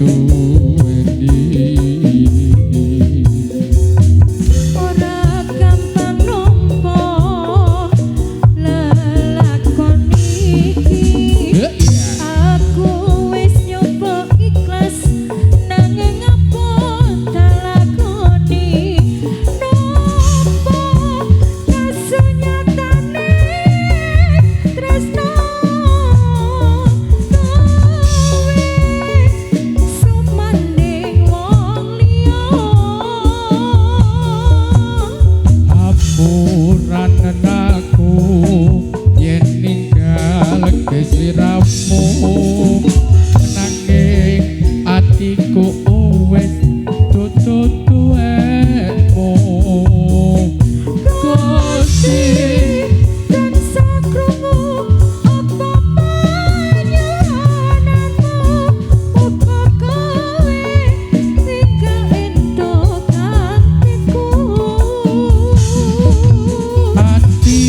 duweni. Ora gampang nampa lelakon iki. Aku wis nyoba ikhlas nanging apa tak lakoni. Nopo kasunyatane tresno kowe sumanding wong liya. Apuranen aku yen ninggal sliramu, nanging atiku wis dudu duwekmu. Gusti tansah krungu apa panyuwunanmu, muga kowe tinggal entuk atiku. Ati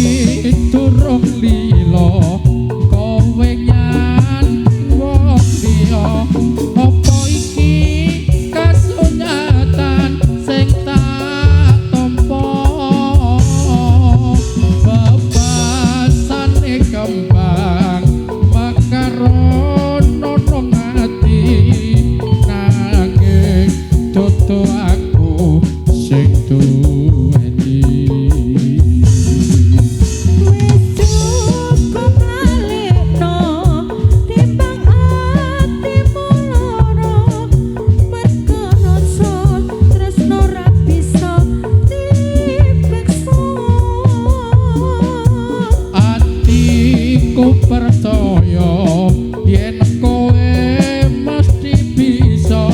durung lila kowe nyanding wong liya, apa iki kasunyatan sing tak tampa? Bebasane kembang mekarono nang ati, nanging dudu aku sing duweni. Wis cukup lalekno timbang atimu lara, mergo rasa tresno ra bisa dipeksa. Atiku percaya yen kowe mesti bisa